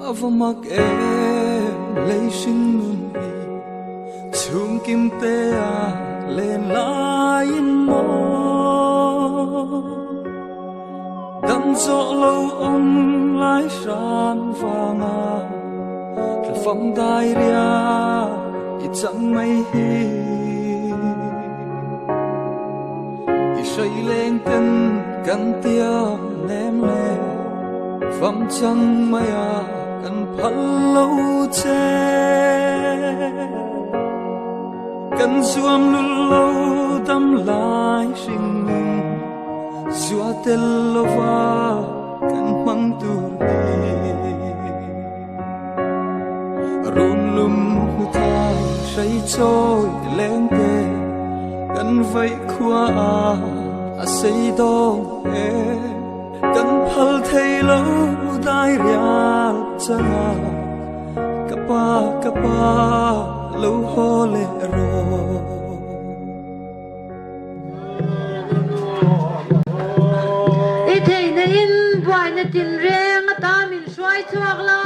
Ava mak em lei hring nun hi chhung kim te a len laiin maw Dam zawh lo awm lai hran vanga thla fam dai ria i chang mai hi. I hrei leng ten kan tiam nem le fam chang mai a kan phal lo che. Kan zuam lul lo dam lai hring nun zua tel lova kan hmang tur hi. Run lum hmu thai hrei chawi leng te kan vaih khua a a sei dawn e. Kan phal thei lo dai rial changa ka pa ka pa lo haw leh rawh. I theihna in buaina tinreng ata min hruai chhuak la.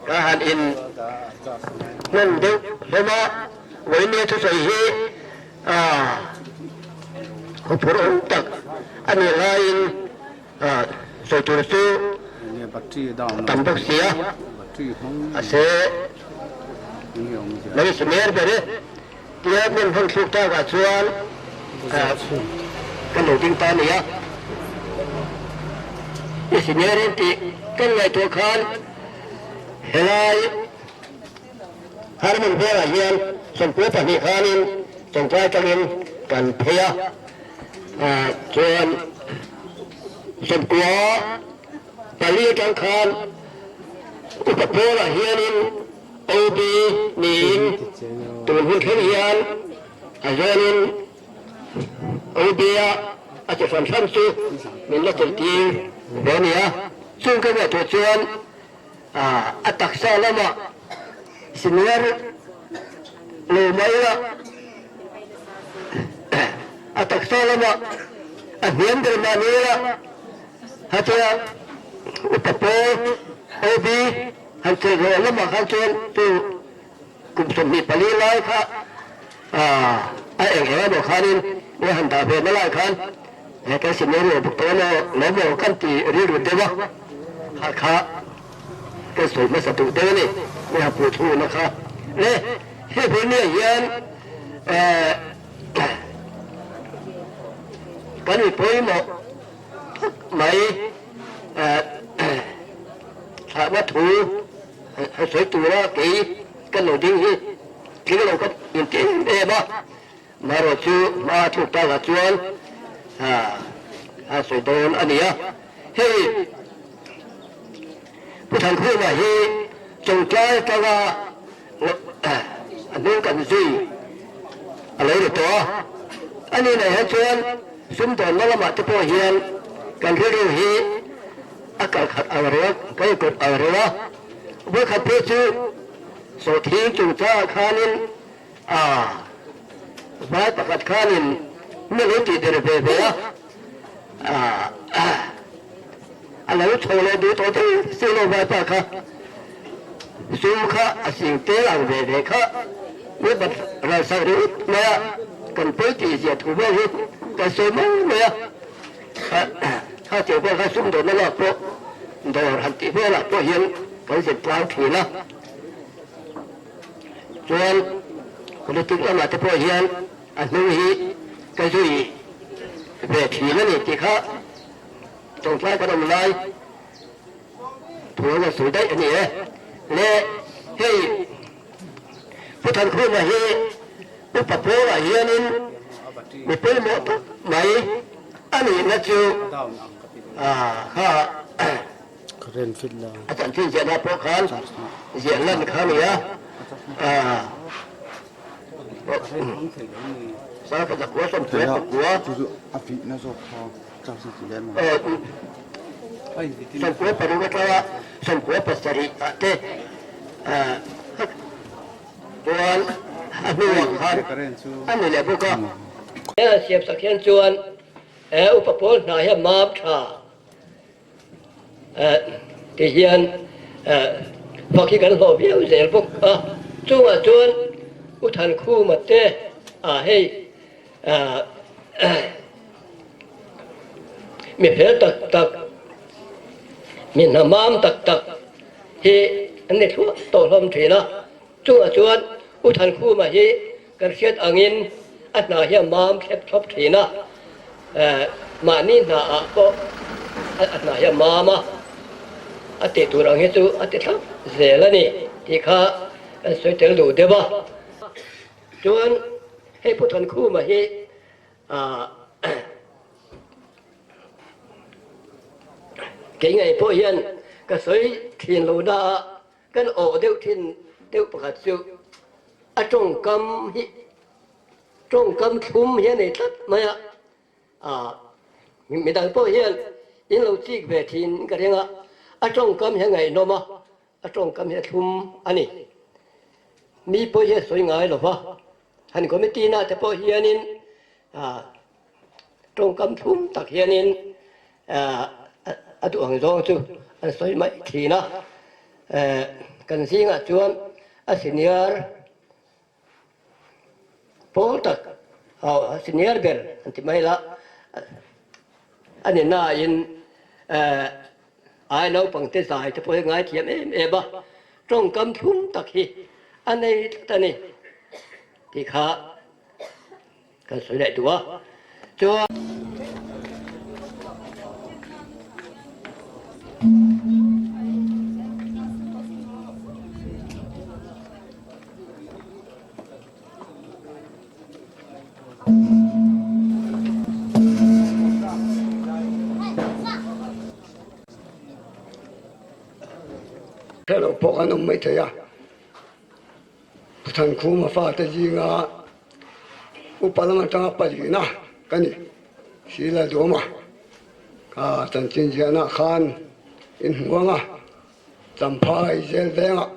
Ka han in hman deuh hlawm a, vawinia thusawi hi huphurh awm tak a nih laiin sawi tur chu a tam bawk si a, mahse mai si mer ber e tia hmun hman thluk takah chuan ka lo ding ta a ni a, i si mer em tih kan ngaihtuah khan Helai Harmon vengah hian 92 khanin Chawngtlai tangin kan phei a, chuan 94 atang khan Upa Pawlah hianin OB niin tun hun thleng hian a zawnin OB-a a che hran hran chu min la chelhtir ve a ni a, chung ka ngaihtuah chuan a taksa lamah senior lo mai ila, a taksa lamah a hniam ber mah ni ila, hatia upa pawl OB han chelh rawh lamah khan chuan chu kum 24 lai kha a eng eng emaw khanin i han dah ve na lai khan he kan senior lo bawk tawh emaw lo maw kan ti rilru deuh a, kha kha kan sawi hmasa duh deuh a ni, i han puh thu na kha le he hmun ah hian kan mi pawimawh tak mai thlahna thu han sawi tura kei kan lo ding hi Thil lo ka inti em em a, marawh chu hma thuk takah chuan a sawi dawn a ni a. Hei Pu Thankhuma hi Chawngtlai atanga a hnung kan zui a lo ri tawh a, a ni nei hian chuan sumdawnna lamah te pawh hian kan rilru hi a kalkhat ang reng, kan inkawp ang reng a, vawikhat phei chu Sawhthing chungchangah khanin a vai pakhat khanin mi lo tih der ve ve a, a lo chho leh duh tawh deuh si lo vaipa kha sum kha a sing tel ang ve ve kha mi bat ralsak ringawt mai a, kan pawi tih zia thu vel hi kan sawi mai mai a, kha tiang vel kha sumdawnna lak pawh dawr han tih velah pawh hian kan zet tlang thin a. Chuan politic lamah te pawh hian a hnung hi ka zui ve thin a ni tih kha Chawngtlai kan awm lai thu an rawn sawi daih a ni e. Le hei Pu Thankhuma hi Upa Pawlah hianin mi pawimawh tak mai a nihna chu kha A chanchin ziahna pawh khan ziah lan kha a ni a, 96 atanga 97 ah te chuan a hnuah khan a ni leh bawk a. He siamsak hian chuan upa pawl hna hian mam tha Ti hian fak hi kan hlawh viau zel bawk a, chungah chuan U Thankhuma te ah hei mi fel tak tak, mi hnamam tak tak hi an ni thluah tawh hlawm thin a, chungah chuan U Thankhuma hi kan hriat angin a hna hi a mam thlep thlawp thin a, mahni hna ah pawh a hna hi a mam a, a tih tur ang hi chu a ti thlap zel a ni tih kha an sawi tel duh deuh a. Chuan hei Pu Thankhuma hi kei ngei pawh hian ka sawi thin lo na a, Kan awh deuh thin deuh pakhat chu a tawngkam hi tawngkam thlum hi a nei tlat mai a, ah midang pawh hian in lo chik ve thin ka ring a, a tawngkam hi a ngaihnawm a, a tawngkam hi a thlum a ni. Mi pawh hi a sawi ngai lo va, han committee na te pawh hianin ah tawngkam thlum tak hianin A duh ang zawng chu an sawi mai thin a. Kan zingah chuan a senior pawl tak, a senior ber an ti mai la, a ni nain ai naupangte zai te pawh hi ngaithiam em em a, tawngkam thlum tak hi a nei tlat a ni tih kha kan sawi leh duh a. Chuan. Hre lo pawh kan awm maithei a, Pu Thankhuma fate zinga upa lam atanga palina ka ni. Sila Duama ka chanchin ziahnaah khan inhmuang a, Champhai zel vengah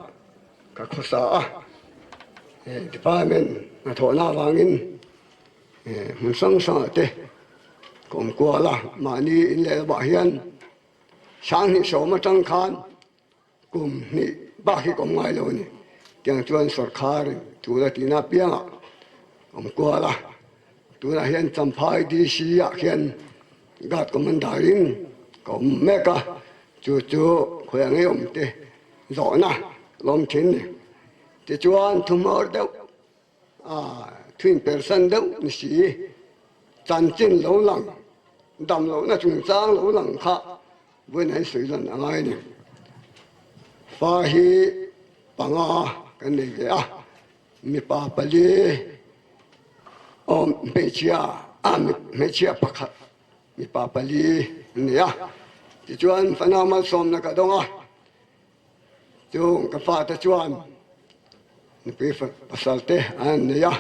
ka khawsa a, department hnathawhna avangin hmun hrang hrangah te ka awm kual a, mahni in leh lovah hian Sanghnih sawm atang khan kum hnih bak hi ka awm ngai lo a ni. Tiang chuan sawrkharin tul a tihna apiangah ka awm kual a, tunah hian Champhai DC ah khian Guard Commander in ka awm mek a, chu chu khawiah ngei awm te zawhna lawm thin ni. Tichuan thumhawr deuh a thuin persan deuh ni si, chanchin lo lang, dam lohna chungchang lo lang kha vawiin an sawi lan a ngai a ni. Fa hi panga kan nei ve a, mipa pali aw hmeichhia hmeichhia pakhat mipa pali an nei a, tichuan fanau malsawmna ka dawng a. Chung ka fate chuan nupui pasal te an nei a,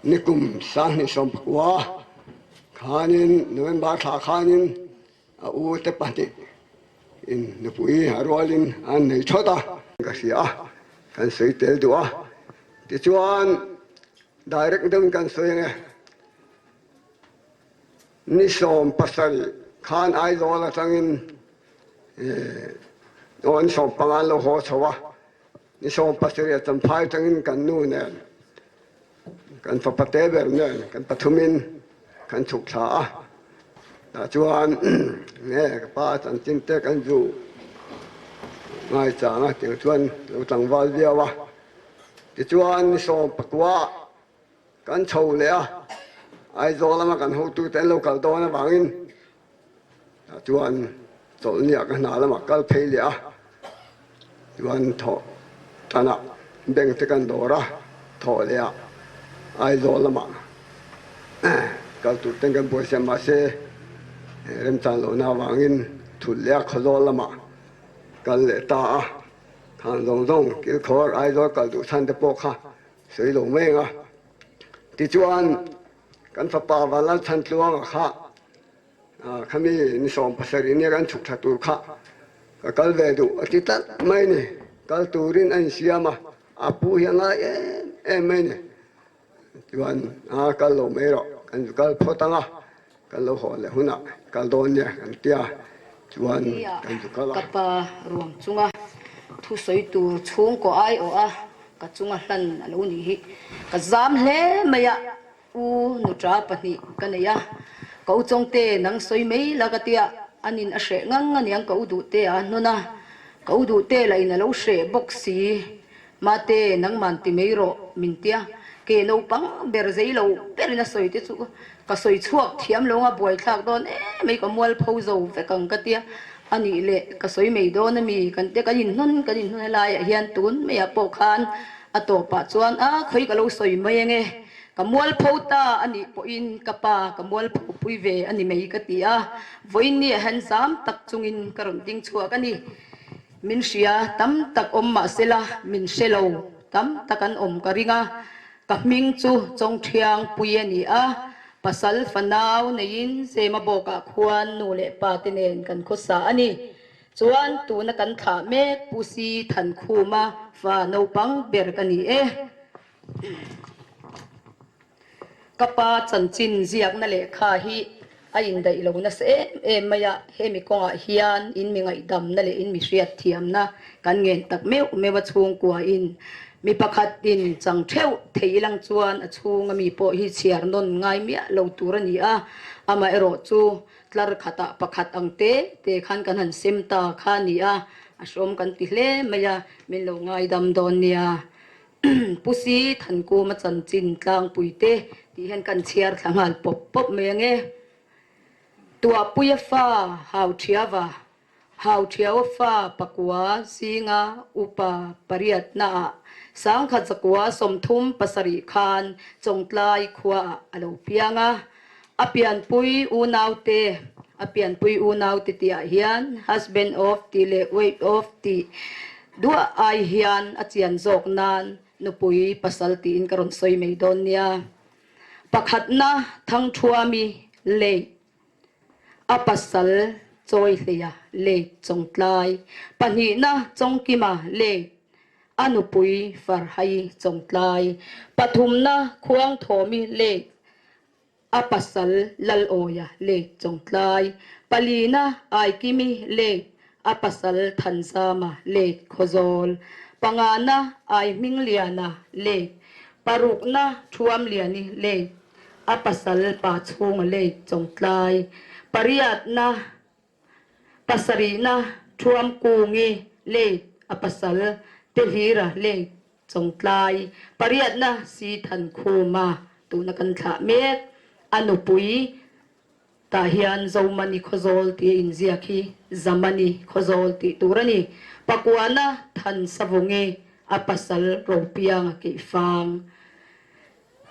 nikum 2019 khanin November thla khanin a u te pahnih in nupui a rualin an nei thawt a. Ka hria a, kan sawi tel duh a, tichuan direct deuhin kan sawi ange. Ni 17 khan Aizawl atangin aw ni 15 an lo haw chho a, ni 17 Champhai atangin kan nu nen kan fapa te ber nen kan pathumin kan chhuk thla a, tah chuan nge ka pa chanchin te kan zu ngaichang a tiang chuan lo tlangval viau a, tichuan ni 19 Kan chho leh a, Aizawl lama kan hotute an lo kal dawn avangin tah chuan chawlhniah ka hna lamah kal phei leh a, chuan thawh tanah bank te kan dawr a, thawh leh ah Aizawl lamah kal tur ten kan buaisiam mahse remchan lohna avangin thulh leh a Khawzawl lamah kal leh ta a, khan zawng zawng kilkhawr Aizawl kal duh chhan te pawh kha Sawi lo mai ang a. Tichuan, kan fapa Vanlalchhantluanga kha khami ni 17 nia kan chhuk thla tur kha ka kal ve duh a ti tlat mai ni. Kal turin a insiam a, a pu hi a ngai em em mai ni. Chuan, a kal lo mai rawh, kan kal phawt ang a, kan lo haw leh hunah kal dawn nia kan tia chuan kan zu kal a. Ka pa ruang chunga thusawi tur chhungkaw aiawh a Ka chunga hlan a lo nih hi. Ka zam hle mai a, u nuṭa pahnih ka nei a, ka u Chawngte nang sawi mai la ka tia, an in a hreh ngang aniang ka u duhte a hnawn a, ka u duhte lah in a lo hreh bawk si, Mate nangman ti mai rawh min tia, ke naupang ber zei lo berin a sawi te chu ka sawi chhuak thiam lo anga buaithlak dawn emai ka mualpho zo vek ang ka tia, A nih leh ka sawi mai dawn a mi? Kan te kan inhnawn kan inhnawn helaiah hian tun maiah pawh khan a tawpah chuan a khawi ka lo sawi mai ange, ka mualpho ta a nih pawhin ka pa ka mualpho pui ve a ni mai ka ti a, vawiinniah hian zam tak chungin ka rawn ding chhuak a ni. Min hria tam tak awm mah sela min hre lo tam tak an awm ka ring a, Ka hming chu Chawngthiangpui a ni a, pasal fanau neiin Zema bawkah khuan nu leh pa te nen kan khawsa a ni. Chuan tuna kan thlah mek Pu Si Thankhuma fa naupang ber ka ni e. Ka pa chanchin ziakna lehkha hi. A indaih lo nasa em em mai a, hemi kawngah hian in mi ngaihdamna leh in mi hriatthiamna kan ngen tak meuh meuh a chhungkuain mi pakhatin chang theuh thei ilang chuan a chhunga mi pawh hi chhiar nawn ngai miah lo tur a ni a, amaherawh chu tlar khatah pakhat ang te te khan kan han sem ta kha a ni a, a hrawm kan ti hle mai a, min lo ngaidam dawn nia. Pu Si Thankuma chanchin tlangpui te tih hian kan chhiar thla nghal pawp pawp mai ang e. Tuahpuia fa Hauthiava, Hauthiaua fa pakua zinga upa pariatnaah sangkhat zakua 37 khan Chawngtlai khuaah a lo piang a. A pianpui unaute, a pianpui unaute tihah hian husband of tih leh wife of tih duah ai hian a chian zawk nan nupui pasal tiin ka rawn sawi mai dawn nia. Pakhatna Thangthuami lei a pasal Chawihleia lei Chawngtlai, pahnihna Chawngkima lei a nupui Farhai Chawngtlai, pathumna Khuangthawmi lei A pasal Lalawia lei Chawngtlai, palina Aikimi lei a pasal Thanzama lei Khawzawl, pangana Aihmingliana lei, parukna Thuamliani lei a pasal Pachhunga lei Chawngtlai, pariatna Pasarihna Thuamkungi lei a pasal Tehlira lei Chawngtlai, pariatna si Thankhuma tuna kan thlah mek. A nupui tah hian Zomani Khawzawl tih a inziak hi Zamani Khawzawl tih tur a ni. Pakuana Thansavungi a pasal Ropianga keihfang.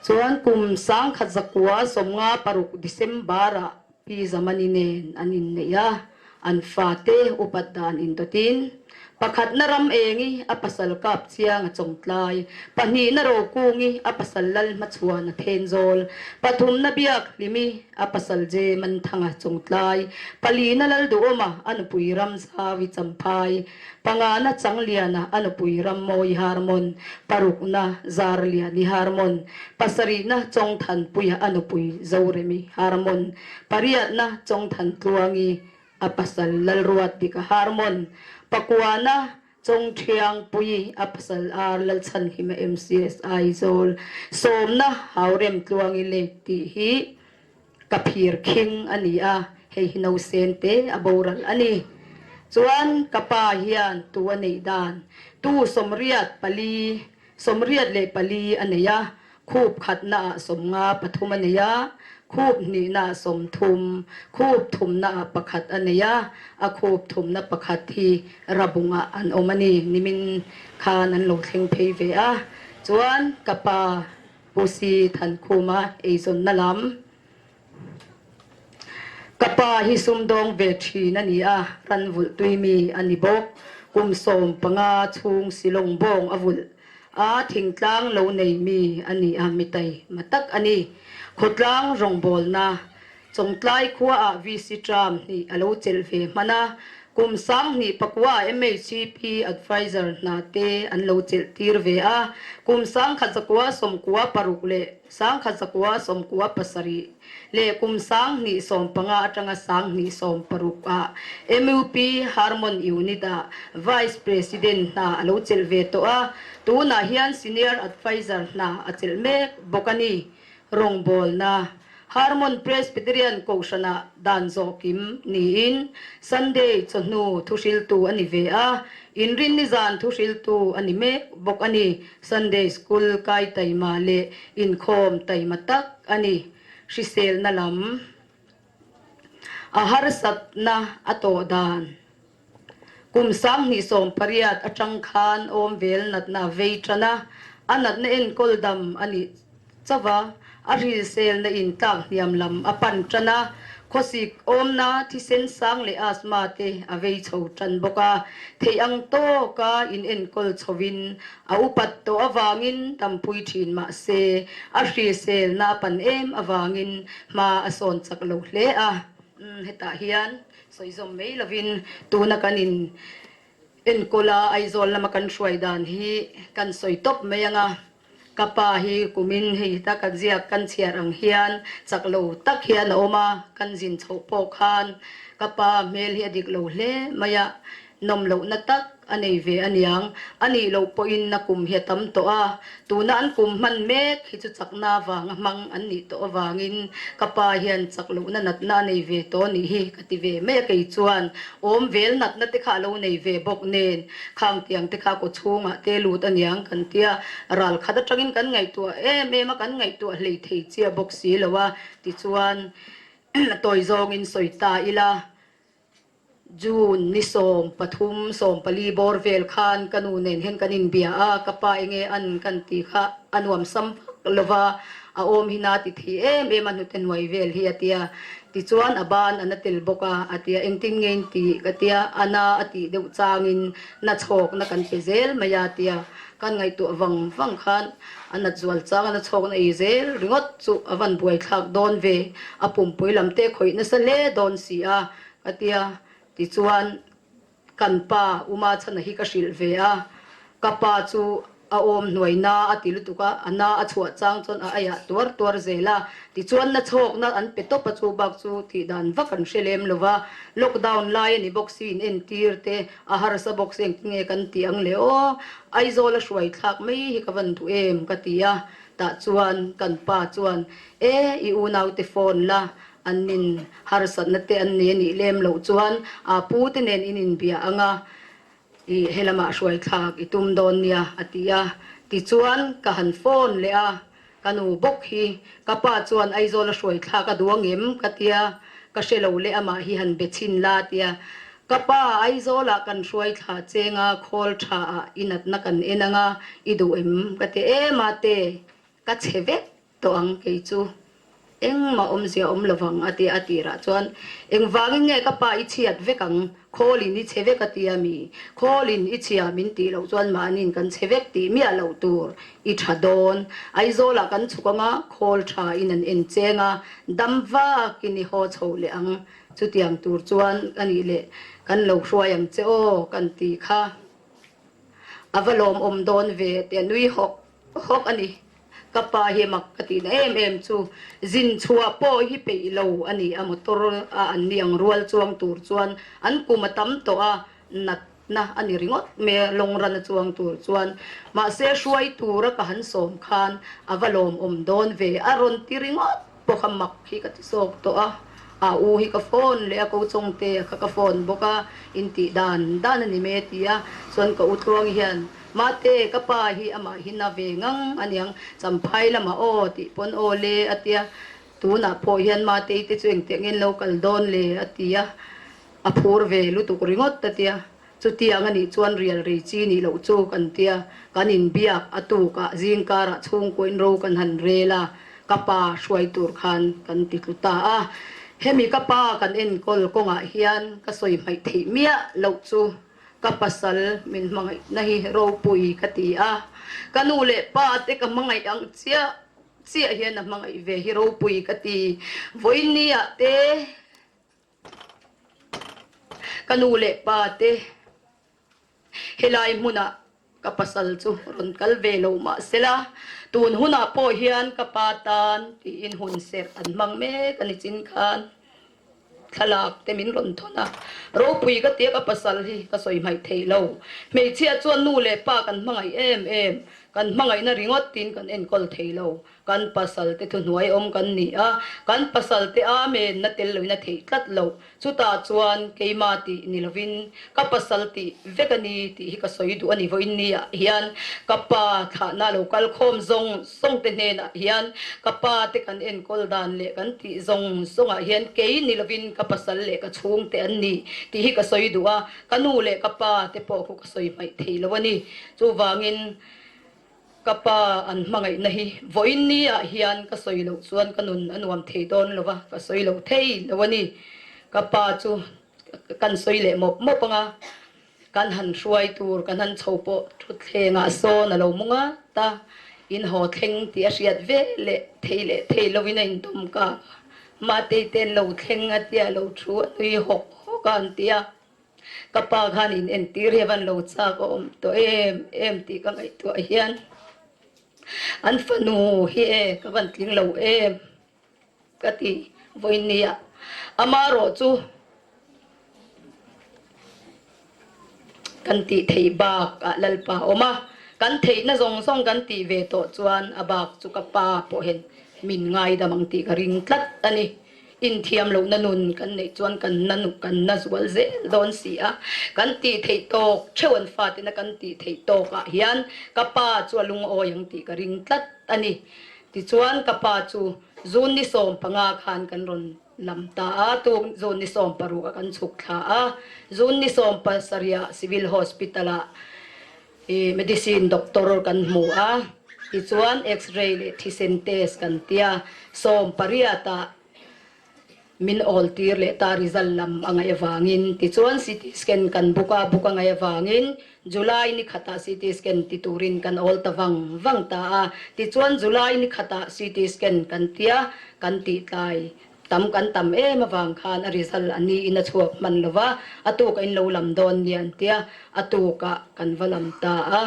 Chuan kum 1956 December-ah Pi Zamani nen an inneih a, an fate upat dan indawtin pakhatna ram engi a pasal kap chiang a chawngtlai, pahnihna rokungi a pasal lal hmachhuan a thenzawl, pathumna biak hlimi a pasal je manthanga chawngtlai, palina lal duhawma a nupui ram zawi champhai, Pangana Changliana a nupui Rammawi Harmon, parukna Zarliani Harmon, pasarihna Chawngthanpuia a nupui Zoremi Harmon, pariatna Chawngthantluangi a pasal Lalruatdika Harmon, pakuana Chawngthiangpuii a pasal Ar Lalchhanhima MCS Aizawl, sawmna Hauremtluangi Lake tih hi Ka phir khing a ni a, hei hi nausen te a boral a ni. Chuan ka pa hian tu a neih dan, tu 84, 84 a nei a, khup khatna ah 53 a nei a, khup hnihna ah 30, khup thumna ah pakhat a nei a, a khup thumna pakhat hi Rabungah an awm a ni, nimin khan an lo thleng phei ve a. Chuan ka pa Pu Si Thankhuma eizawnna lam. Ka pa hi sumdawng ve thin a ni a, ran vulh tui mi a ni bawk. Kum 15 chhung Silawng bawng a vulh a, thingtlang lo nei mi a ni a, mitai ma tak a ni. Khawtlang rawngbawlna Chawngtlai khuaah VC term hnih a lo chelh ve hman a, kum 2009 MHCP Adviser hna te an lo chelh tir ve a, kum 1996 leh 1997 leh kum 2015 atanga 2016 ah MUP Harmon Unit ah Vice President hna a lo chelh ve tawh a, tunah hian Senior Adviser hna a chelh mek bawk a ni. Rawngbawlna, Harmon Presbyterian Kohhranah dan zawh kim niin Sunday chawhnu thuhriltu a ni ve a, Inrinni zan thuhriltu a ni mek bawk a ni. Sunday School kai taima leh inkhawm taima tak a ni. Hriselna lam a harsatna a tawh dan. Kum 2018 atang khan awm vel natna a vei tan a, a natna enkawl dam a nih chauh a, a hrilselna in tlak hniam lam a pan tan a, khawsik awmna thisen sang leh asthma te a vei chho tan bawk a, theih ang tawka in enkawl chhovin a upat tawh avangin dampui thin mah se a hrilselna a pan em avangin hma a sawn chak lo hle a, hetah hian Sawi zawm mai lovin tuna kan in enkawl a, Aizawl lama kan hruai dan hi kan sawi tawp mai ang a. Ka pa hi kumin hei ta ka ziak kan chhiar ang hian chak lo tak hian a awm a, kan zin chhoh pawh khan ka pa hmel hi a dik lo hle mai a, nawm lohna tak a nei ve aniang. A nih loh pawhin a kum hi a tam tawh a, tuna an kum hman mek hi chu chakna vanga hmang an nih tawh avangin ka pa hian chak lohna natna a nei ve tawh nih hi ka ti ve mai a, kei chuan awm vel natna te kha a lo nei ve bawk nen khang tiang te kha kaw chhungah te lut aniang kan tia, ral khat atangin kan ngaihtuah em em a, kan ngaihtuah hlei thei chiah bawk si lo a, tichuan tawi zawngin sawi ta ila. June ni 13, 14 bawr vel khan ka nu nen hian kan inbia a, ka pa enge an kan tih kha a nuam sam vak lo va, a awm hi na ti thei em em a hnute hnuai vel hi a tia. Tichuan a ban a na tel bawk a, a tia engtin nge in tih ka tia, a na a tih deuh changin na chhawkna kan pe zel mai a tia, kan ngaihtuah vang vang khan a nat zual chang a na chhawkna ei zel ringawt chu a van buaithlak dawn ve, a pumpui lam te khawih nasa hle dawn si a, Ka tia, tichuan kan pa Uma chhana hi ka hrilh ve a, ka pa chu a awm hnuai na a ti lutuk a, a na a chhuah chang chuan a aiah tuar tuar zel a, tichuan na chhawkna an pe tawp a chu bak chu tih dan vak an hre lem lo va, lockdown lai a ni bawk si in entir te a harsa bawk si engtin nge kan tih ang le aw, Aizawl a hruai thlak mai hi ka van duh em ka ti a, tah chuan kan pa chuan e i unaute phone la An in harsatna te an nei a nih lem loh chuan aa pu te nen in inbia ang a, i helamah hruai thlak i tum dawn nia a ti a. Tichuan ka han phone leh a, ka nu bawk hi ka pa chuan Aizawl a hruai thlak a duh ang em ka tia, ka hre lo leh amah hi han be chhin la a tia. Ka pa Aizawlah kan hruai thla cheng a, khawl tha ah i natna kan en ang a, i duh em ka ti em a te, ka chhe vek Tawh ang kei chu engmah awmzia awm lovang a ti a tirah chuan engvangin nge ka pa i chhiat vek ang khawlin i chhe vek a ti a mi khawlin i chhia min tih loh chuan mahniin kan chhe vek tih miah loh tur i tha dawn Aizawlah kan chhuk anga khawl tha in an en cheng a dam vakin i haw chho leh ang chutiang tur chuan a nih leh kan lo hruai ang che aw kan ti kha a va lawmawm dawn ve tia nui hawk hawk a ni. Ka pa hi mak ka tihna em em chu zin chhuah pawh hi peih lo a ni a, motor a an ni ang rual chuang tur chuan an kum a tam tawh a, natna a ni ringawt mai a long run a chuang tur chuan. Mahse hruai tura ka han sawm khan a va lawmawm dawn ve a rawn ti ringawt pawh kha mak hi ka ti zawk tawh a, a u hi ka phone leh a ko chawngte kha ka phone bawk a, intih dan dan a ni mai a ti a, chuan ka u tluang hian Mate, ka pa hi amah hi na ve ngang aniang, Champhai lamah aw tih pawn aw le a tia, tunah pawh hian Matei te chu engtiang ngen lo kal dawn le a ti a, a phur ve lutuk ringawt a tia, chutiang anih chuan rial rei chi nih loh chu kan tia, kan inbiak a tukah zingkarah chhungkuain ro kan han rel a, ka pa hruai tur khan kan ti tlu ta a, hemi ka pa kan enkawl kawngah hian ka sawi hmaih theih miah loh chu. Ka pasal min hmangaihna hi ropui ka ti a, ka nu leh pa te ka hmangaih ang chiah chiah hian a hmangaih ve hi ropui ka ti. Vawiin ah te ka nu leh pa te helai hmunah ka pasal chu rawn kal ve lo mahsela tun hunah pawh hian ka pa tan tiin hun serh an hmang mek a ni chin khan. Thlalak te min rawn thawn a, ropui ka tia ka pasal hi ka sawi hmaih theih lo. Hmeichhia chuan nu leh pa kan hmangaih em em, kan hmangaihna ringawt tin kan enkawl thei lo. Kan pasal te thuhnuai awm kan ni a, kan pasal te amen na tel loin a theih tlat lo. Chutah chuan keima tih ni lovin ka pasal tih vek a ni tih hi ka sawi duh a ni. Vawiin ni ah hian ka pa thlahna lo kal khawm zawng zawng te hnenah hian ka pa te kan enkawl dan leh kan tih zawng zawngah hian kei ni lovin ka pasal leh ka chhungte an ni tih hi ka sawi duh a, ka nu leh ka pa te pawh khu ka sawi hmaih thei lo a ni. Chuvangin ka pa an hmangaihna hi vawiin ni ah hian ka sawi loh chuan ka nun a nuam thei dawn lo va, ka sawi lo thei lo a ni. Ka pa chu kan sawi leh mawp mawp ang a. Kan han hruai tur kan han chho pawh thutthlengah sawn a lo mu ngat a, in haw thleng tih a hriat ve leh thei leh thei lovin a indawm kang a, Matei te an lo thleng a tia a lo thu a nui hawk hawk a an ti a, ka pa khan in entir hi a van lo chak a awm tawh em em tih ka ngaihtuah hian. An fanu hi e ka van tling lo em ka ti vawinia amarawh chu kan tih theih bak ah Lalpa a awm a, kan theihna zawng zawng kan tih ve tawh chuan a bak chu ka pa pawh hian min ngaidam ang tih ka ring tlat a ni. Inthiam lohna nun kan neih chuan kan na kan na zual zel dawn si a, kan tih theih tawk theuh an fatina kan tih theih tawk ah hian ka pa chu a lungawi ang tih ka ring tlat a ni. Tichuan ka pa chu June ni 15 khan kan rawn lam ta a, tuk June ni 16 ah kan chhuk thla a, June ni 17 ah Civil Hospital ah I medicine doctor kan hmu a, tichuan X-ray leh thisen test kan tia, 18 ah min awl tir leh ta result lam a ngaih avangin, tichuan CT scan kan book a, book a ngaih avangin July ni khatah CT scan ti turin kan awl ta vang vang ta a, tichuan July ni khatah CT scan kan tia, kan tih tlai Tam kan tam em avang khan a result a ni in a chhuak hman lo va, a tuk a in lo lam dawn nia an tia, a tukah kan va lam ta a,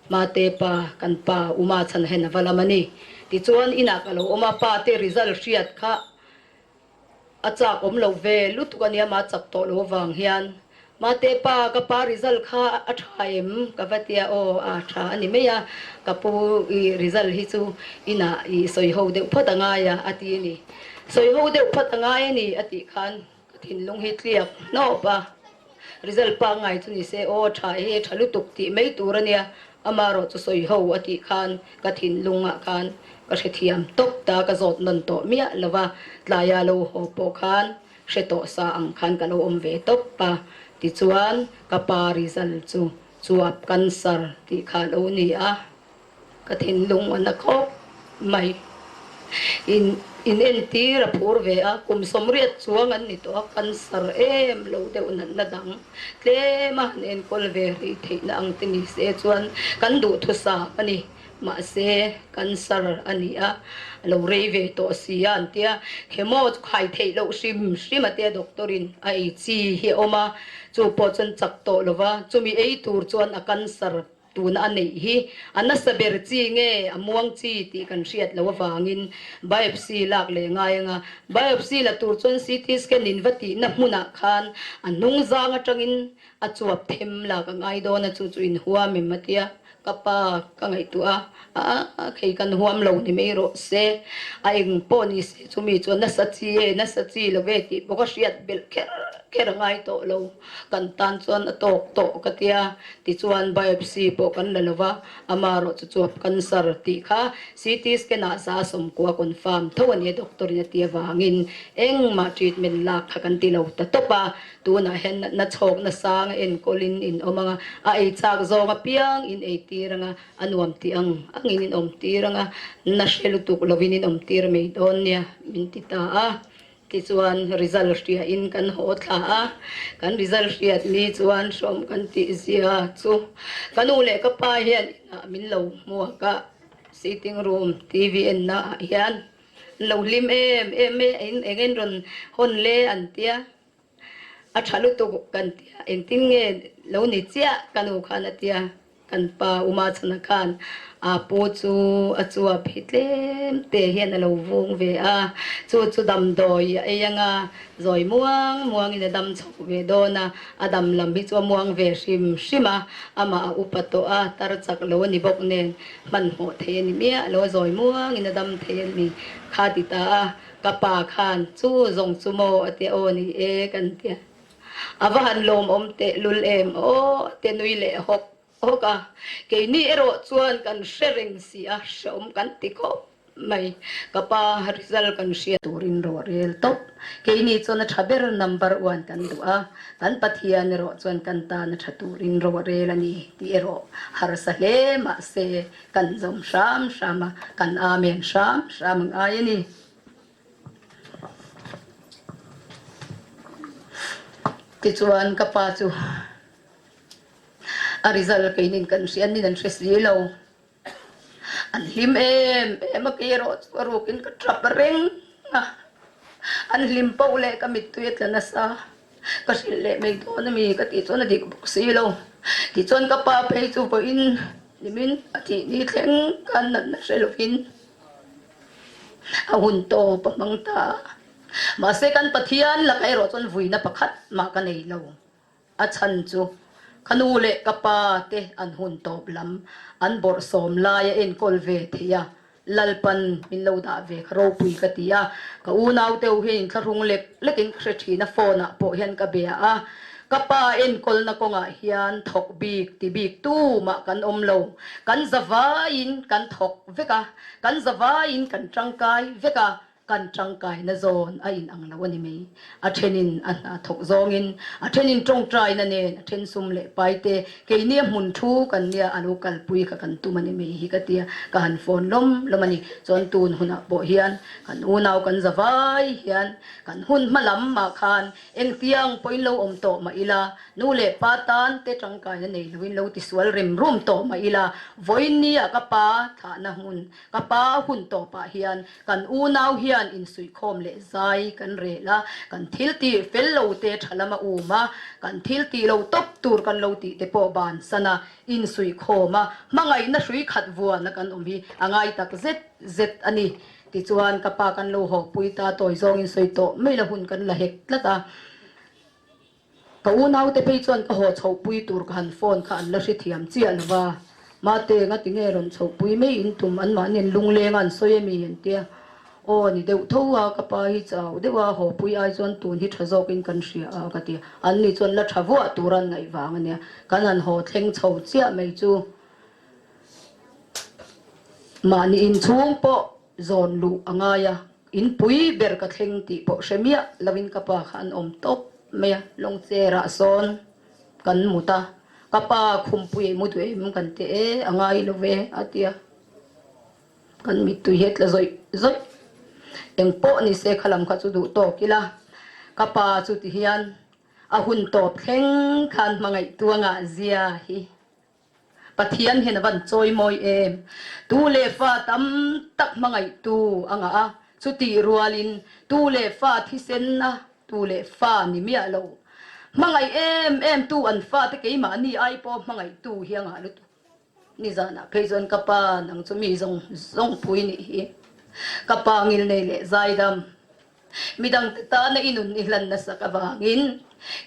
Mate pa, kan pa Uma chhan hen a va lam a ni. Tichuan inah ka lo awm a, pa te result hriat kha a chak awm lo ve lutuk a nia, mah chak tawh lo avang hian Mate pa, ka pa result kha a tha em? Ka va tia, aw a tha a ni mai a, ka pu i result hi chu inah i sawi ho deuh phawt a ngai a, a ti a ni. Sawi ho deuh phawt a ngai a ni a tih khan ka thinlung hi tliak hnawp a, result pangngai chu ni se, aw tha e, tha lutuk tih mai tur a nia, amarawh chu sawi ho a tih khan ka thinlungah khan ka hrethiam tawp ta, ka zawt nawn tawh miah lo va, tlaia lo haw pawh khan Hre tawh sa ang khan ka lo awm ve tawp a, tichuan ka pa result chu chuap cancer tih kha a lo ni a, ka thinlung a na khawp mai. In in entir a phur ve a, kum 80 chuang an ni tawh a, cancer em lo deuh natna dang tlem a han enkawl ve rih theihna ang te ni se chuan kan duhthusam a ni. Mahse, cancer a ni a, a lo rei ve tawh si a an tia, chemo chu khai theih loh hrim hrim a tia doctor in a ei chi hi a awm a, chu pawh chuan chak tawh lo va, chumi ei tur chuan a cancer tuna a neih hi a nasa ber chi nge a muang chi tih kan hriat loh avangin biopsy lak leh ngai anga, biopsy la tur chuan CT scan in va tihna hmunah khan a hnung zang atangin a chuap them lak a ngai dawn a, chu chu inhuam em a tia. Ka pa ka ngaihtuah a, a khei kan huam lo ni mai rawh se, a eng pawh ni se chumi chuan nasa chi e, nasa chi lo ve tih pawh ka hriat belh kher kher a ngai tawh lo, kan tan chuan a tawk tawh ka tia, tichuan biopsy pawh kan la lo va, amarawh chu chuap cancer tih kha CT scan ah 90% confirm tho a nia doctor in a ti avangin engmah treatment lak kha kan ti lo ta tawp a. Tunah hian natna chhawk nasang a enkawlin in awm ang a, a ei chak zawng apiang in ei tir ang a, a nuam tih ang angin in awm tir ang a, na hre lutuk lovin in awm tir mai dawn nia min ti ta a. Tichuan result hriain kan haw thla a, kan result hriat ni chuan hrawm kan tih zia chu ka nu leh ka pa hian inah min lo hmuak a, sitting room TV enna ah hian an lo hlim em em e, eng eng rawn hawn le an tia. A tha lutuk kan tia, engtin nge lo ni chiah ka nu khan a tia, kan pa Uma chhana khan a pu chu a chuap hi tlem te hian a lo vung ve a, chu chu damdawi a ei anga zawi muang muangin a dam chhoh ve dawn a, a dam lam hi chu a muang ve hrim hrim a, amah a upa tawh a, tar chak lo a ni bawk nen hmanhmawh thei a ni miah lo a, zawi muangin a dam thei a ni kha ti ta a. Ka pa khan chu zawng chu maw a tia aw ni e kan tia. A va han lawmawm teh lul em aw a tia nui leh hawk hawk a. Keini erawh chuan kan hre reng si a, hreawm kan ti khawp mai. Ka pa result kan hriat turin rawh rel tawp. Keini chuan a tha ber number one kan duh a, kan Pathian erawh chuan kan tan a tha turin rawh rel a ni tih erawh harsa hle mahse Kan zawm hram hram a, kan amen hram hram a ngai a ni. Tichuan ka pa chu a result keinin kan hria nin an hre si lo. An hlim em em a, kei erawh chu a rukin ka tap reng a. An hlim poh leh ka mittui a tla nasa. Ka hrilh leh mai dawn a mi ka tih chuan a dik bawk si lo. Tichuan ka pa phei chu vawiin. Nimin a thih ni thleng khan natna hre lovin a hun tawp a hmang ta a. Mahse kan Pathian lakah erawh chuan vuina pakhat mah ka nei lo. A chhan chu ka nu leh ka pa te an hun tawp lam an bawrhsawm lai a enkawl ve thei a, Lalpan min lo dah ve kha ropui ka ti a, ka unau deuh hian inthlahrung lek lekin ka hre thin a, phone ah pawh hian ka bia a, ka pa enkawlna kawngah hian thawk bik ti bik tumah kan awm lo, kan zavaiin kan thawk vek a, kan zavaiin kan tangkai vek a, Kan tangkaina zawn a in ang lo a ni mai. A thenin a hna thawk zawngin, a thenin tawngtaina nen, a then sum leh pai te, keini a hmun thu kan nia a lo kalpui kha kan tum a ni mai hi ka tia, ka han phone lawm lawm a ni. Chuan tun hunah pawh hian kan unau kan za vai hian kan hun hma lam mah khan engtiang pawhin lo awm tawh mah ila, nu leh pa tan te tangkaina nei loin lo tisual rem rum tawh mah ila, vawiin nia ka pa thlahna hmun Ka pa hun tawpah hian kan unau hian insuihkhawm leh zai kan rel a, kan thil tih fel lo te tha lama um a, kan thil tih lo tawp tur kan lo tih te pawh bansan a, insuihkhawm a, hmangaihna hrui khat vuana kan awm hi a ngai tak zet zet a ni. Tichuan ka pa kan lo hawpui ta tawi zawngin sawi tawh mai la hun kan la hek tlat a. Ka unaute phei chuan ka haw chhohpui tur ka han phone kha an la hrethiam chiah lo va, Mate, ngati nge rawn chhohpui mai in tum anmahni an lungleng a an sawi ami an tia. Aw ni deuh tho a, ka pa hi chau deuh a, hawpui ai chuan tun hi tha zawkin kan hria a ka ti a, anni chuan la tha vuah tur an ngaih vang a nia, kan han haw thleng chho chiah mai chu mahni inchhung pawh zawn luh a ngai a, In pui ber ka thleng tih pawh hre miah lovin ka pa kha an awm tawp mai a, lawngcherah sawn kan mut a, ka pa khumpui ei mu duh em kan ti e, a ngai lo ve a ti a, kan mittui hi a tla zawih zawih. Eng pawh ni se kha lam kha chu duh tawk ila, ka pa chu ti hian a hun tawp thleng khan hmangaihtu a ngah zia hi. Pathian hian a van chawi mawi em? Tu leh fa tam tak hmangaihtu a ngah a, chutih rualin tu leh fa thisen a tu leh fa ni miah lo. Hmangaih em em tu an fate keimahni ai pawh hmangaihtu hi a ngah lutuk. Nizanah phei chuan ka pa nang chu mi zawng zawng pui nih hi. Ka pa ngilnei leh zaidam. Midangte tana i nun i hlan nasak avangin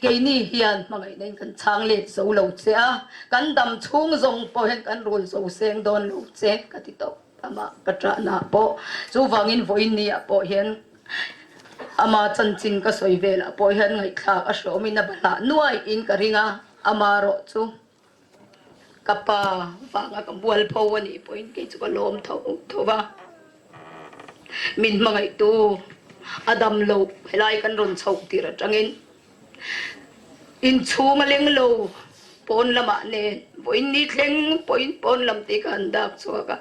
keini hian hmangaihna in kan chhang let zo lo che a, kan dam chhung zawng pawh hian kan rul zo seng dawn lo che ka ti tawp amah ka tahna pawh. Chuvangin vawiin ni ah pawh hian ama chanchin ka sawi velah pawh hian ngaihthlak a hreawmin a bahlah nuai in ka ring a, ama rawh chu Ka pa vanga ka mualpho a nih pawhin kei chu ka lawm tho tho va, min hmangaihtu a dam lo helai kan rawn chhoh tir atangin inchhung a leng lo pawn lamah nen vawiin ni thleng pawhin pawn lam tih ka han dak chhuak a,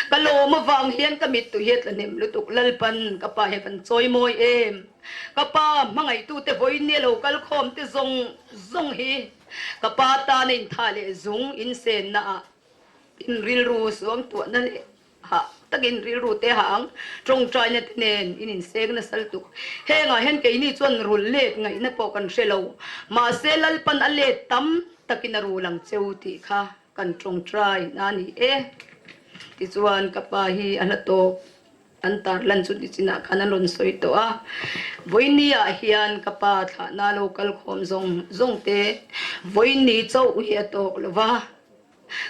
ka lawm avang hian ka mittui hi a tla hnem lutuk Lalpan ka pa hi a van chawi mawi em, ka pa hmangaihtute vawiin ni a lo kal khawm te zawng zawng hi. Ka pa tana intha leh zung insenna ah in rilru suangtuahna leh hah takin rilru te hang tawngtaina te nen in inseng nasa lutuk. Hengah hian keini chuan rul let ngaihna pawh kan hre lo. Mahse Lalpan a let tam takin a rul ang cheu tih kha kan tawngtai na a ni e. Tichuan ka pa hi a hla tawp. An tarlan chu nichinah khan an rawn sawi tawh a, Vawinia hian ka pa thlahna lo kal khawm zawng zawng te Vawini chauh hi a tawk lo va,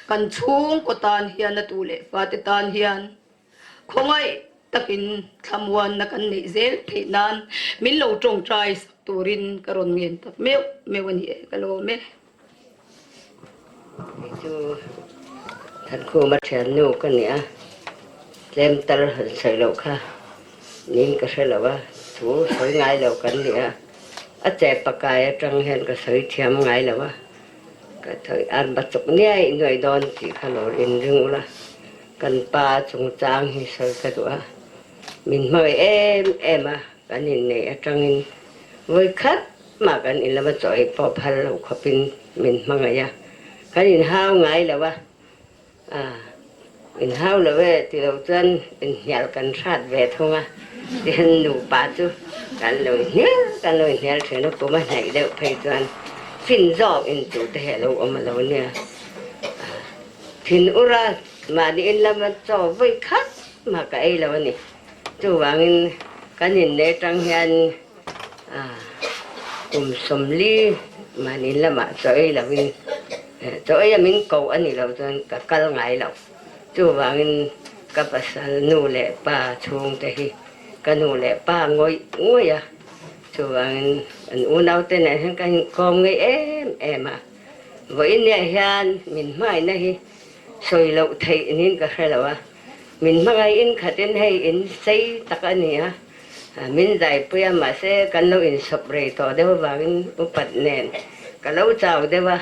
kan chhungkaw tan hian a tu leh fate tan hian khawngaih takin thlamuanna kan neih zel theih nan min lo tawngtai sak turin ka rawn ngen tak meuh meuh a ni e, ka lawm e. Kei chu Thankhuma thiannu ka ni a, tlem tal han sawi loh kha niin ka hre lo a, thu sawi ngai lo kan ni a, a che pakai atang hian ka sawi thiam ngai lo a, ka thawi an ba chuk niai nuai dawn tih kha lo inring ula, kan pa chungchang hi sawi ka duh a, min hmangaih em em a, kan inneih atangin vawi khat Mah kan in lama chaw ei pawh phal lo khawpin min hmangaih a, kan inhau ngai lo a, ah inhau lo e ti lo chuan inhnial kan hrat ve thung a, tihian nupa chu kan lo inhnial kan lo inhnial thin a, kum a hnaih deuh phei chuan fin zawk in tu te hi a lo awm a lo nia. Thin ura mahni in lama chaw vawi khat mah ka ei lo a ni. Chuvangin kan inneih atang hian kum 40 mahni in lamah chaw ei lovin chaw ei a min koh a nih loh chuan ka kal ngai lo. Chuvangin ka pasal nu leh pa chhungte hi ka nu leh pa ngawih ngawih a, chuvangin kan unaute nen hian ka inkawm ngei em em a. Vawiinniah hian min hmangaihna hi sawi loh theih niin ka hre lo a, min hmangaih in khatin hei in sei tak a ni a, min zaipui a mahse kan lo insawp rei tawh deuh avangin upat nen ka lo chau deuh a,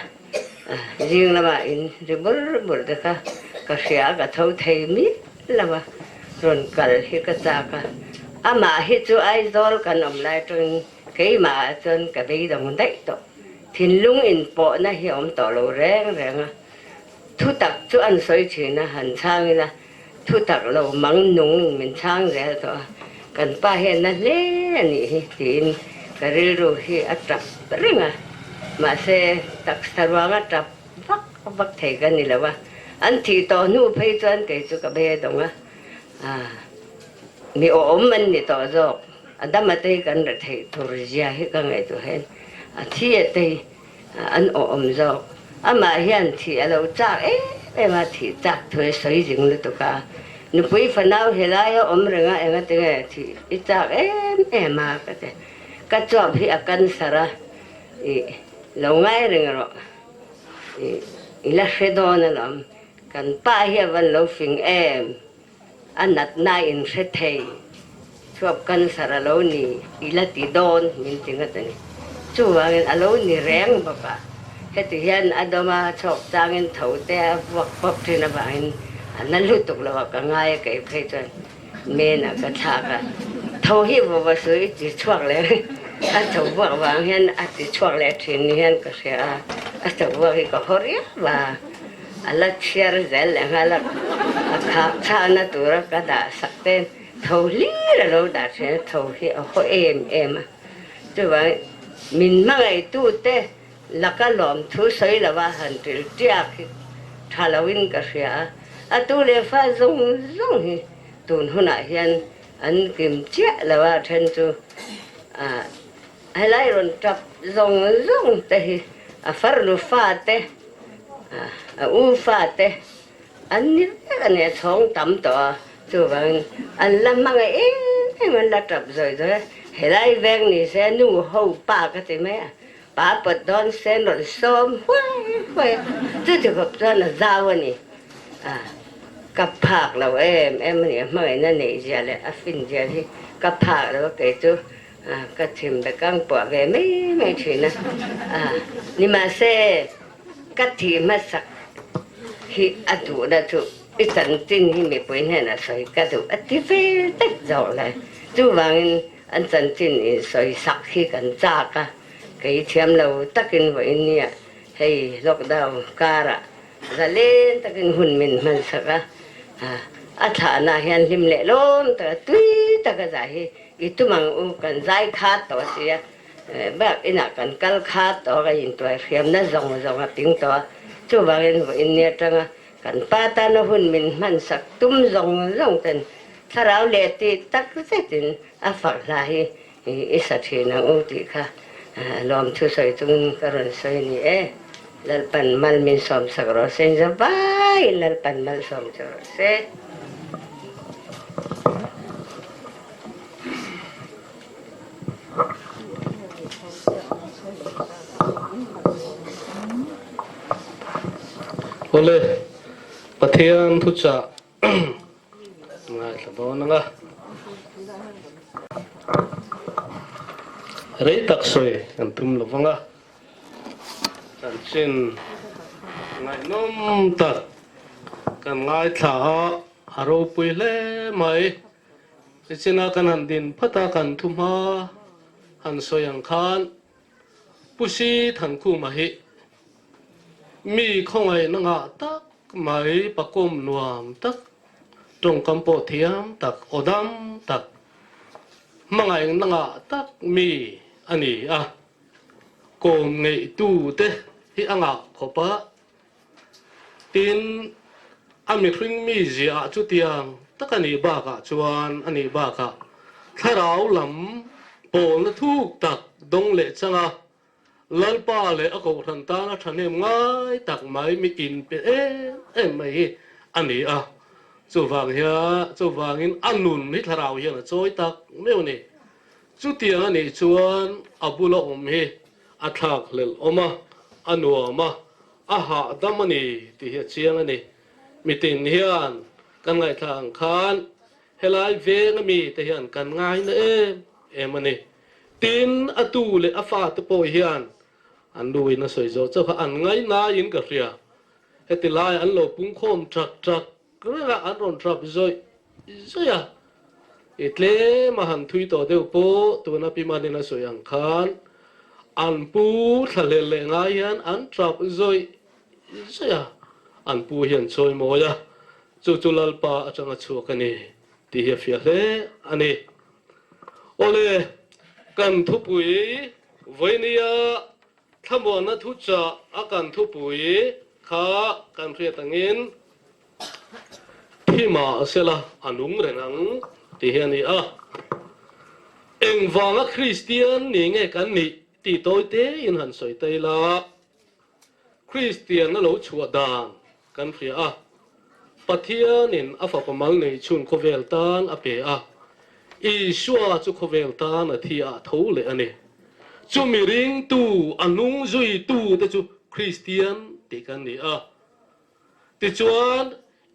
zing lamah in ri bur bur te kha ka hria a ka tho thei miah lo a, rawn kal hi ka chak a, amah hi chu Aizawl kan awm lai atangin Keimah ah chuan ka beidawng daih tawh. Thinlung inpawhna hi a awm tawh lo reng reng a. Thutak chu an sawi thin a, han chhang ila thutak lo mang nung in min chhang zel tawh a. Kan pa hian na hle a nih hi tiin ka rilru hi a tap reng a. Mahse, taksa ruanga tap vak vak thei ka ni lo a. An thih tawh hnu phei chuan kei chu ka beidawng a. Mi awm an ni tawh zawk. A dam a te hi kan ra theih tur zia hi ka ngaihtuah hian a thi a te hi an awm zawk. Amah hian thih a lo chak em em a, thih chak thu hi sawi zing lutuk a. Nupui fanau helai a awm reng a, engati nge thih i chak em em a ka ti. Ka chuap hi a cancer a, i lo ngai reng rawh, i la hre dawn alawm. Kan pa hi a van lo fing em? A natna in hre thei. Chuap cancer a lo ni i la ti dawn min ti ngawt a ni. Chuvangin a lo ni reng bawk a. Heti hian a dawm a chhawk changin tho te a vuak pawp thin avangin a na lutuk lo a ka ngai a kei phei chuan men ah ka thlak a. Tho hi vawva su i ti chhuak leh a tho vuak vang hian a ti chhuak leh thin ni hian ka hria a. A tho vuak hi ka haw riau a. A la chhiar zel leh nghal a, a khak chhahna tura ka dah sak te tho hlir a lo dah thin a, tho hi a haw em em a. Chuvangin min hmangaihtute laka lawmthu sawi lova han ṭil ṭiak hi ṭha loin ka hria a, a tu leh fa zawng zawng hi tun hunah hian an kim chiah lo a, ṭhen chu Helai rawn tap zawng zawng te hi a farnu fa te, a u fa te an ni vek a ni, a chhawng tam tawh a, chuvangin an la hmangaih em em an la tap zawi zawi a, helai veng ni se nu ho pa ka ti mai a, pa pawt dawn se an rawn sawm huai huai a, chuti khawp chuan a zau a ni, ka phak lo em em a ni, a hmangaihna neih zia leh a fin zia hi ka phak lo a kei chu. Ka chim ve kang puah ve mai mai thin a, nimahse ka thih hmasak hi a duhna chu i chanchin hi mipui hnenah sawi ka duh a ti ve daih zawk le. Chuvangin an chanchin in sawi sak hi kan chak a, kei thiam lo takin vawiin nia hei lockdown karah Zalen takin hun min hmansak a, a thlahna hian hlim leh lawm taka tui taka zai hi i tum ang u, kan zai khat tawh a si a, bak inah kan kal khat tawh a, kan intuai hriamna zawng zawng a ping tawh a, chuvangin vawiin ni atanga kan pa tana hun min hmansak tum zawng zawng ten thlarau leh tih tak zetin a fak hla hi I sa thin ang u tih kha lawmthu sawi chungin ka rawn sawi ni e. Lalpan mal min sawm sak rawh se, in zavaiin Lalpan mal sawm che rawh se. Awle, Pathian thuchah Ngaithla dawn ang a. Rei tak sawi kan tum lo vang a. Chanchin ngaihnawm tak kan ngaithla a, a ropui hle mai. Nichina kan han din phat a, kan thu hma han sawi ang khan Pu Si Thankhuma hi mi khawngaihna ngah tak mai, pakawm nuam tak, tawngkam pawh thiam tak, aw dam tak, hmangaihna ngah tak mi a ni a. Kawm ngeihtute hi a ngah khawp a, tin. A mihring mizia ah chutiang tak a nih bakah chuan a nih bakah thlarau lam pawlna thuk tak dawng leh changa Lalpa leh a kohhran tana thahnem ngai tak mai mi inpe em em mai hi a ni a. Chuvang hian chuvangin a nun hi thlarau hian a chawi tak meuh a ni. Chutiang a nih chuan a bula awm hi a thlak hlelh awm a, a nuam a, a hahdam a ni tih hi a chiang a ni. Mitin hian kan ngaihthla ang khan helai veng ami te hian kan ngaina em em a ni. Tin, a tu leh a fate pawh hian an nuin a sawi zawh chauh kha an ngainaiin ka hria. Heti lai an lo pungkhawm ṭak ṭak reng a, an rawn ṭap zawih zawih a. I tlem a han thui tawh deuh pawh tuna Pi Manin a sawi ang khan an pu thlahlel leh ngai hian an ṭap zawih zawih a, an pu hian chawi mawi a, chu chu Lalpa aṭanga chhuak a ni tih hi a fiah hle a ni. Awle, kan thupui vawinia thlamuanna thuchah a kan thupui kha kan hriat angin, Thi mah sela a nung reng ang tih hi a ni a. Engvanga Kristian ni nge kan nih tih tawi tein han sawi ta ila, Kristianna lo chhuah dan kan hria a. Pathianin a fapa mal nei chhun khawvel tan a pe a, Isua chu khawvel tan a thi ah tho leh a ni. Chumi ringtu, a nung zuitu te chu Kristian tih kan ni a. Tichuan,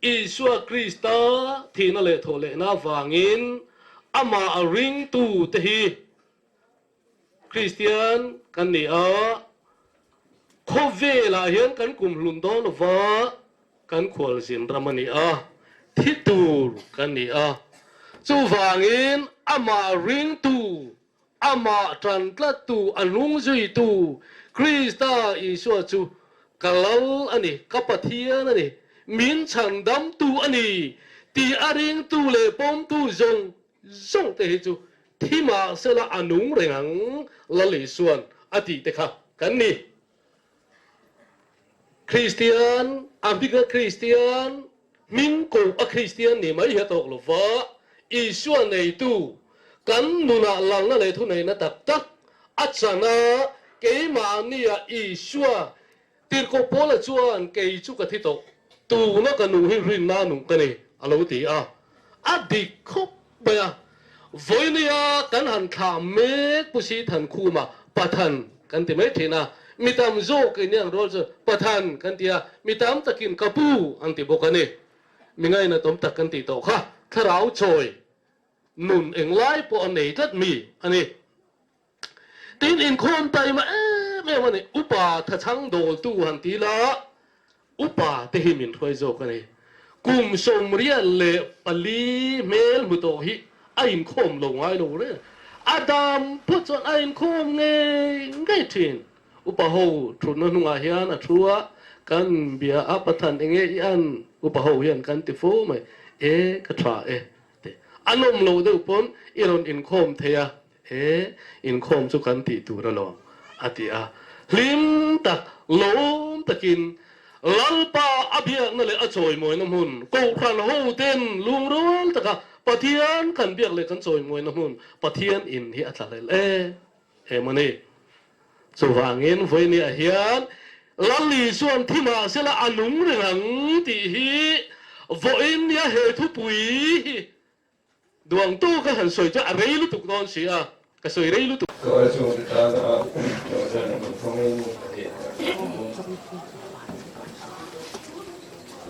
Isua Krista thihna leh thawhlehna avangin amah ringtute hi Kristian kan ni a, khawvelah hian kan kumhlun dawn lova kan khualzin ram a ni a, thi tur kan ni a. Chuvangin amah ringtu, Amah tan tlattu, a hnung zuitu Krista Isua chu ka Lal a ni, ka Pathian a ni, min chhandamtu a ni tih a ringtu leh pawmtu zawng zawng te hi chu thi mah sela a nung reng ang Lal Isua'n a tih te kha kan ni. Kristian, a hminga Kristian, hming koh a Kristian ni mai hi a tawk lo va, Isua neitu kan nunah lalna leh thuneihna tak tak a chan a, keimahnia Isua tirhkoh Paula chuan kei chu ka thi tawh, tuna ka nung hi rinna nung ka ni a lo ti a, a dik khawp mai a. Vawinia kan han thlah mek Pu Sithankhuma Pathan kan ti mai thin a, mi tam zawk in ang rual chu Pathan kan ti a, mi tam takin ka pu an ti bawk a ni. Mi ngainatawm tak kan tih tawh kha thlarau chawi nun englai pawh a nei tlat mi a ni. Tin, inkhawm taima em em a ni. Upa thachhang dawltu han ti la, upa te hi min hruai zawk a ni. Kum 44 hmel hmu tawh hi a inkhawm lo ngai lo reng. A dam phawt chuan a inkhawm ngei ngei thin. Upa ho thutna hnungah hian a thu a, kan bia a, Pathan enge i an? Upa ho hian kan ti fo mai. E, ka tha e. A nawm lo deuh pawn i rawn inkhawm thei a, He inkhawm chu kan tih tur alawm, a ti a. Hlim tak, lawm takin Lalpa a biakna leh a chawimawina hmun, Kohhran hoten lungrual taka Pathian kan biak leh kan chawimawina hmun, Pathian in hi a tla hlel em em a ni. Chuvangin vawinia hian Lal Isuan thi mah sela a nung reng ang tih hi vawinia he thupui hi Duangtu ka han sawi chu a rei lutuk dawn si a, ka sawi rei lutuk. Ka chung te tan a Jordan nunphungin a tih